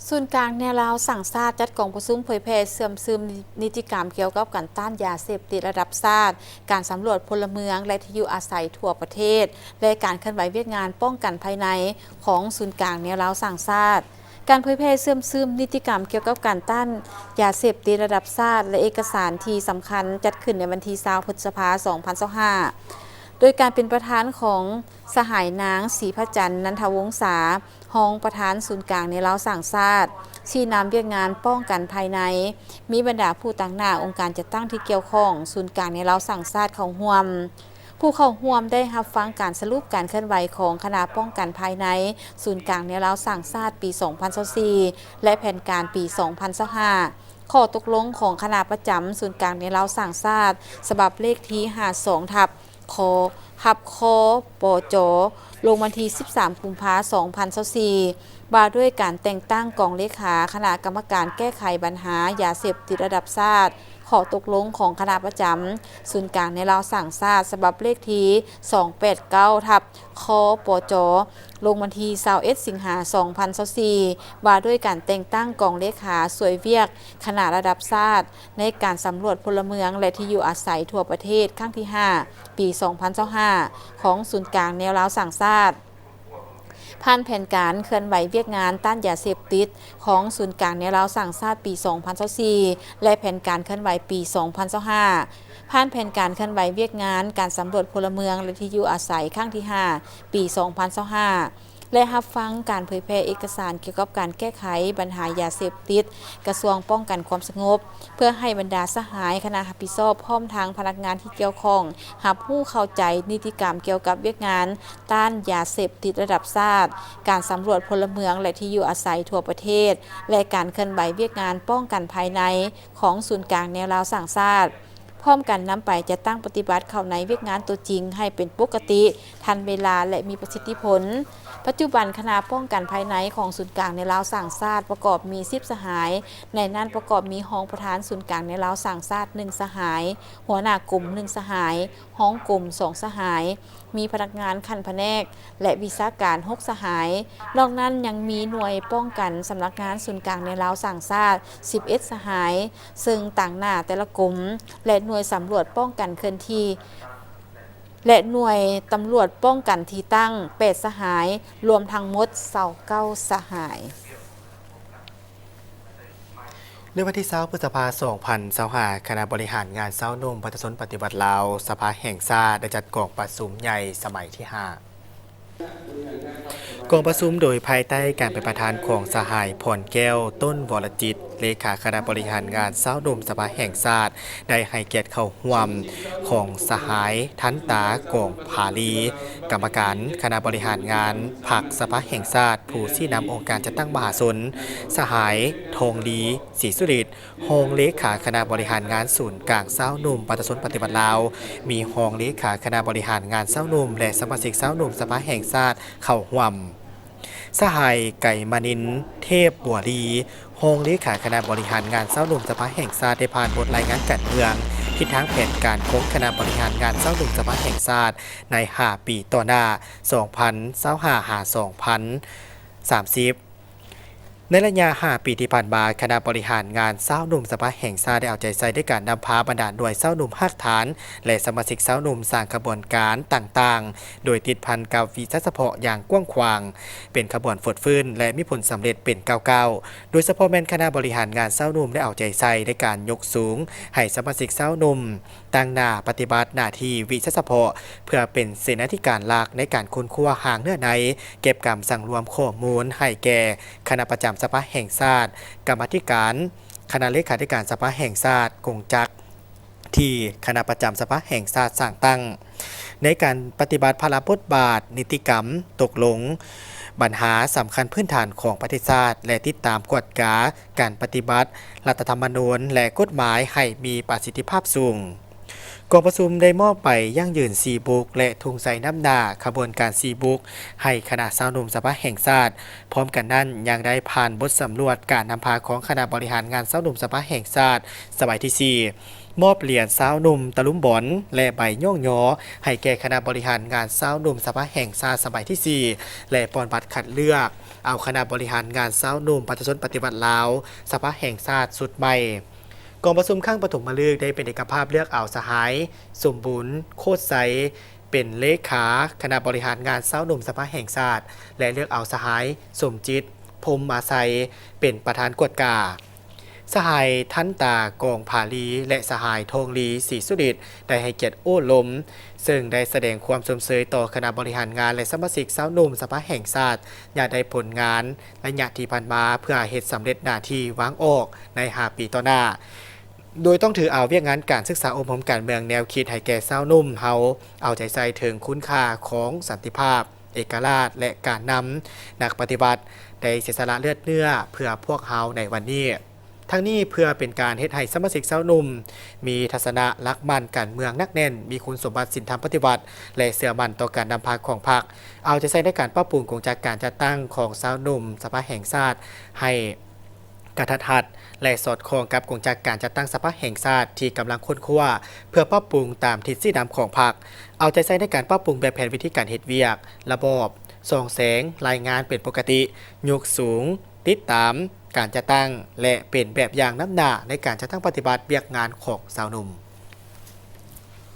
ສູນກາງແນວລາວສ້າງຊາດ ຈັດກອງປະຊຸມເຜີຍແຜ່ເຊື່ອມຊຶມນິຕິກຳກ່ຽວກັບການຕ້ານຢາເສບຕິດລະດັບຊາດ, ການສຳຫຼວດພົນລະເມືອງ ແລະ ທີ່ຢູ່ອາໄສທົ່ວປະເທດ ແລະ ການເຄື່ອນໄຫວວຽກງານປ້ອງກັນພາຍໃນຂອງສູນກາງແນວລາວສ້າງຊາດ. ການເຜີຍແຜ່ເຊື່ອມຊຶມນິຕິກຳກ່ຽວກັບການຕ້ານຢາເສບຕິດລະດັບຊາດ ແລະ ເອກະສານທີ່ສຳຄັນ ຈັດຂຶ້ນໃນວັນທີຊາວ ພຶດສະພາ ສອງພັນຊາວຫ້າ ໂດຍການເປັນປະທານຂອງສະຫາຍນາງ ສີພະຈັນ ນັນທະວົງສາ, ຮອງປະທານສູນກາງແນວລາວສ້າງຊາດ, ຊີ້ນຳວຽກງານປ້ອງກັນພາຍໃນ, ມີບັນດາຜູ້ຕາງໜ້າອົງການຈັດຕັ້ງທີ່ກ່ຽວຂ້ອງສູນກາງແນວລາວສ້າງຊາດເຂົ້າຮ່ວມ. ຜູ້ເຂົ້າຮ່ວມໄດ້ຮັບຟັງການສະຫຼຸບການເຄື່ອນໄຫວຂອງຄະນະປ້ອງກັນພາຍໃນສູນກາງແນວລາວສ້າງຊາດປີສອງພັນຊາວສີ່ ແລະ ແຜນການປີສອງພັນຊາວຫ້າ, ຂໍ້ຕົກລົງຂອງຄະນະປະຈຳສູນກາງແນວລາວສ້າງຊາດ ສະບັບເລກທີຫ້າສອງ ທັບ ຄ ທັບ ຄ ປຈ ລົງວັນທີສິບສາມ ກຸມພາ ສອງພັນຊາວສີ່ ວ່າດ້ວຍການແຕ່ງຕັ້ງກອງເລຂາຄະນະກຳມະການແກ້ໄຂບັນຫາຢາເສບຕິດລະດັບຊາດ, ຂໍ້ຕົກລົງຂອງຄະນະປະຈຳສູນກາງແນວລາວສ້າງຊາດ ສະບັບເລກທີສອງແປດເກົ້າ ທັບ ຄປຈ ລົງວັນທີຊາວເອັດ ສິງຫາ ສອງພັນຊາວສີ່ ວ່າດ້ວຍການແຕ່ງຕັ້ງກອງເລຂາຊ່ວຍວຽກຄະນະລະດັບຊາດ ໃນການສຳຫຼວດພົນລະເມືອງ ແລະ ທີ່ຢູ່ອາໄສທົ່ວປະເທດ ຄັ້ງທີຫ້າ ປີສອງພັນຊາວຫ້າ ຂອງສູນກາງແນວລາວສ້າງຊາດ, ຜ່ານແຜນການເຄື່ອນໄຫວວຽກງານຕ້ານຢາເສບຕິດຂອງສູນກາງແນວລາວສ້າງຊາດປີສອງພັນຊາວສີ່ ແລະ ແຜນການເຄື່ອນໄຫວປີສອງພັນຊາວຫ້າ, ຜ່ານແຜນການເຄື່ອນໄຫວວຽກງານການສຳຫຼວດພົນລະເມືອງ ແລະ ທີ່ຢູ່ອາໄສ ຄັ້ງທີຫ້າ ປີສອງພັນຊາວຫ້າ ແລະ ຮັບຟັງການເຜີຍແຜ່ເອກະສານກ່ຽວກັບການແກ້ໄຂບັນຫາຢາເສບຕິດ ກະຊວງປ້ອງກັນຄວາມສະຫງົບ ເພື່ອໃຫ້ບັນດາສະຫາຍຄະນະຮັບຜິດຊອບ ພ້ອມທັງພະນັກງານທີ່ກ່ຽວຂ້ອງ ຮັບຮູ້ເຂົ້າໃຈນິຕິກຳກ່ຽວກັບວຽກງານຕ້ານຢາເສບຕິດລະດັບຊາດ, ການສຳຫຼວດພົນລະເມືອງ ແລະ ທີ່ຢູ່ອາໄສທົ່ວປະເທດ ແລະ ການເຄື່ອນໄຫວວຽກງານປ້ອງກັນພາຍໃນຂອງສູນກາງແນວລາວສ້າງຊາດ. ພ້ອມກັນນຳໄປຈັດຕັ້ງປະຕິບັດເຂົ້າໃນວຽກງານຕົວຈິງໃຫ້ເປັນປົກກະຕິ, ທັນເວລາ ແລະ ມີປະສິດທິຜົນ. ປັດຈຸບັນຄະນະປ້ອງກັນພາຍໃນຂອງສູນກາງແນວລາວສ້າງຊາດປະກອບມີສິບສະຫາຍ, ໃນນັ້ນປະກອບມີຮອງປະທານສູນກາງແນວລາວສ້າງຊາດໜຶ່ງສະຫາຍ, ຫົວໜ້າກົມໜຶ່ງສະຫາຍ, ຮອງກົມສອງສະຫາຍ, ມີພະນັກງານຂັ້ນພະແນກ ແລະ ວິຊາການຫົກສະຫາຍ. ນອກນັ້ນຍັງມີໜ່ວຍປ້ອງກັນສຳນັກງານສູນກາງແນວລາວສ້າງຊາດສິບເອັດສະຫາຍ, ເຊິ່ງຕາງໜ້າແຕ່ລະກົມ ແລະ ໜ່ວຍສຳຫຼວດປ້ອງກັນເຄື່ອນທີ່ ແລະ ໜ່ວຍຕຳຫຼວດປ້ອງກັນທີ່ຕັ້ງແປດສະຫາຍ, ລວມທັງໝົດຊາວເກົ້າສະຫາຍ. ໃນວັນທີຊາວ ພຶດສະພາ ສອງພັນຊາວຫ້າ ຄະນະບໍລິຫານງານຊາວໜຸ່ມປະຊາຊົນປະຕິວັດລາວ ສະພາແຫ່ງຊາດ ໄດ້ຈັດກອງປະຊຸມໃຫຍ່ສະໄໝທີຫ້າ. ກອງປະຊຸມໂດຍພາຍໃຕ້ການເປັນປະທານຂອງສະຫາຍ ພອນແກ້ວ ຕົ້ນວໍລະຈິດ ເລຂາຄະນະບໍລິຫານງານຊາວໜຸ່ມສະພາແຫ່ງຊາດ ໄດ້ໃຫ້ກຽດເຂົ້າຮ່ວມຂອງສະຫາຍ ທັນຕາ ກອງຜາລີ ກຳມະການຄະນະບໍລິຫານງານພັກສະພາແຫ່ງຊາດ, ຜູ້ຊີ້ນຳອົງການຈັດຕັ້ງມະຫາຊົນ, ສະຫາຍ ທອງລີ ສີສຸລິດ ຮອງເລຂາຄະນະບໍລິຫານງານສູນກາງຊາວໜຸ່ມປະຊາຊົນປະຕິວັດລາວ, ມີຮອງເລຂາຄະນະບໍລິຫານງານຊາວໜຸ່ມ ແລະ ສະມາຊິກຊາວໜຸ່ມສະພາແຫ່ງຊາດເຂົ້າຮ່ວມ. ສະຫາຍ ໄກມະນິນ ເທບບົວລີ ຮອງເລຂາຄະນະບໍລິຫານງານຊາວໜຸ່ມສະພາແຫ່ງຊາດ ໄດ້ຜ່ານບົດລາຍງານການເມືອງ, ທິດທາງແຜນການຂອງຄະນະບໍລິຫານງານຊາວໜຸ່ມສະພາແຫ່ງຊາດ ໃນຫ້າປີຕໍ່ໜ້າ ສອງພັນຊາວຫ້າ ຫາ ສອງພັນສາມສິບ. ໃນໄລຍະຫ້າປີທີ່ຜ່ານມາ, ຄະນະບໍລິຫານງານຊາວໜຸ່ມສະພາແຫ່ງຊາດ ໄດ້ເອົາໃຈໃສ່ໃນການນຳພາບັນດາໜ່ວຍຊາວໜຸ່ມຮາກຖານ ແລະ ສະມາຊິກຊາວໜຸ່ມສ້າງຂະບວນການຕ່າງໆ ໂດຍຕິດພັນກັບວິຊາສະເພາະຢ່າງກວ້າງຂວາງ, ເປັນຂະບວນຟົດຟື້ນ ແລະ ມີຜົນສຳເລັດເປັນກ້າວໆ. ໂດຍສະເພາະແມ່ນຄະນະບໍລິຫານງານຊາວໜຸ່ມ ໄດ້ເອົາໃຈໃສ່ໃນການຍົກສູງໃຫ້ສະມາຊິກຊາວໜຸ່ມ ຕາງໜ້າປະຕິບັດໜ້າທີ່ວິຊາສະເພາະ ເພື່ອເປັນເສນາທິການຫຼັກໃນການຄົ້ນຄວ້າຫາເນື້ອໃນ, ເກັບກຳສັງລວມຂໍ້ມູນໃຫ້ແກ່ຄະນະປະຈຳສະພາແຫ່ງຊາດ, ກຳມາທິການ, ຄະນະເລຂາທິການສະພາແຫ່ງຊາດ, ກົງຈັກທີ່ຄະນະປະຈຳສະພາແຫ່ງຊາດສ້າງຕັ້ງ ໃນການປະຕິບັດພາລະບົດບາດ, ນິຕິກຳ, ຕົກລົງ, ບັນຫາສຳຄັນພື້ນຖານຂອງປະເທດຊາດ ແລະ ຕິດຕາມກວດກາ ການປະຕິບັດລັດຖະທຳມະນູນ ແລະ ກົດໝາຍໃຫ້ມີປະສິດທິພາບສູງ. ກອງປະຊຸມໄດ້ມອບໃບຢັ້ງຢືນສີ່ບຸກ ແລະ ທຸງໄຊນຳໜ້າຂະບວນການສີ່ບຸກ ໃຫ້ຄະນະຊາວໜຸ່ມສະພາແຫ່ງຊາດ. ພ້ອມກັນນັ້ນ, ຍັງໄດ້ຜ່ານບົດສຳຫຼວດການນຳພາຂອງຄະນະບໍລິຫານງານຊາວໜຸ່ມສະພາແຫ່ງຊາດ ສະໄໝທີສີ່, ມອບຫຼຽນຊາວໜຸ່ມຕະລຸມບອນ ແລະ ໃບຍ້ອງຍໍໃຫ້ແກ່ຄະນະບໍລິຫານງານຊາວໜຸ່ມສະພາແຫ່ງຊາດ ສະໄໝທີສີ່ ແລະ ປ່ອນບັດຄັດເລືອກ ເອົາຄະນະບໍລິຫານງານຊາວໜຸ່ມປະຊາຊົນປະຕິວັດລາວ ສະພາແຫ່ງຊາດຊຸດໃໝ່. ກອງປະຊຸມຄັ້ງປະຖົມມະລຶກໄດ້ເປັນເອກະພາບເລືອກເອົາສະຫາຍ ສົມບຸນ ໂຄດໄຊ ເປັນເລຂາຄະນະບໍລິຫານງານຊາວໜຸ່ມສະພາແຫ່ງຊາດ ແລະ ເລືອກເອົາສະຫາຍ ສົມຈິດ ພົມມາໄຊ ເປັນປະທານກວດກາ. ສະຫາຍ ທັນຕາ ກອງຜາລີ ແລະ ສະຫາຍ ທອງລີ ສີສຸລິດ ໄດ້ໃຫ້ກຽດໂອ້ລົມ, ເຊິ່ງໄດ້ສະແດງຄວາມຊົມເຊີຍຕໍ່ຄະນະບໍລິຫານງານ ແລະ ສະມາຊິກຊາວໜຸ່ມສະພາແຫ່ງຊາດ ຍາດໄດ້ຜົນງານໄລຍະທີ່ຜ່ານມາ ເພື່ອເຮັດສຳເລັດໜ້າທີ່ວາງອອກໃນຫ້າປີຕໍ່ໜ້າ, ໂດຍຕ້ອງຖືເອົາວຽກງານການສຶກສາອົບຮົມການເມືອງແນວຄິດໃຫ້ແກ່ຊາວໜຸ່ມເຮົາ ເອົາໃຈໃສ່ເຖິງຄຸນຄ່າຂອງສັນຕິພາບ, ເອກະລາດ ແລະ ການນຳ. ນັກປະຕິວັດໄດ້ເສຍສະຫຼະເລືອດເນື້ອເພື່ອພວກເຮົາໃນວັນນີ້. ທັງນີ້ເພື່ອເປັນການເຮັດໃຫ້ສະມາຊິກຊາວໜຸ່ມມີທັດສະນະຫຼັກໝັ້ນການເມືອງໜັກແໜ້ນ, ມີຄຸນສົມບັດສິນທຳປະຕິວັດ ແລະ ເຊື່ອໝັ້ນຕໍ່ການນຳພາຂອງພັກ, ເອົາໃຈໃສ່ໃນການປັບປຸງກົງຈັກການຈັດຕັ້ງຂອງຊາວໜຸ່ມສະພາແຫ່ງຊາດໃຫ້ກະທັດຮັດ ແລະ ສອດຄ່ອງກັບກົງຈັກການຈັດຕັ້ງສະພາແຫ່ງຊາດທີ່ກຳລັງຄົ້ນຄວ້າເພື່ອປັບປຸງຕາມທິດຊີ້ນຳຂອງພັກ, ເອົາໃຈໃສ່ໃນການປັບປຸງແບບແຜນວິທີການເຮັດວຽກ, ລະບອບ, ສ່ອງແສງ, ລາຍງານເປັນປົກກະຕິ, ຍົກສູງ, ຕິດຕາມການຈັດຕັ້ງ ແລະ ເປັນແບບຢ່າງນຳໜ້າໃນການຈັດຕັ້ງປະຕິບັດວຽກງານຂອງຊາວໜຸ່ມ.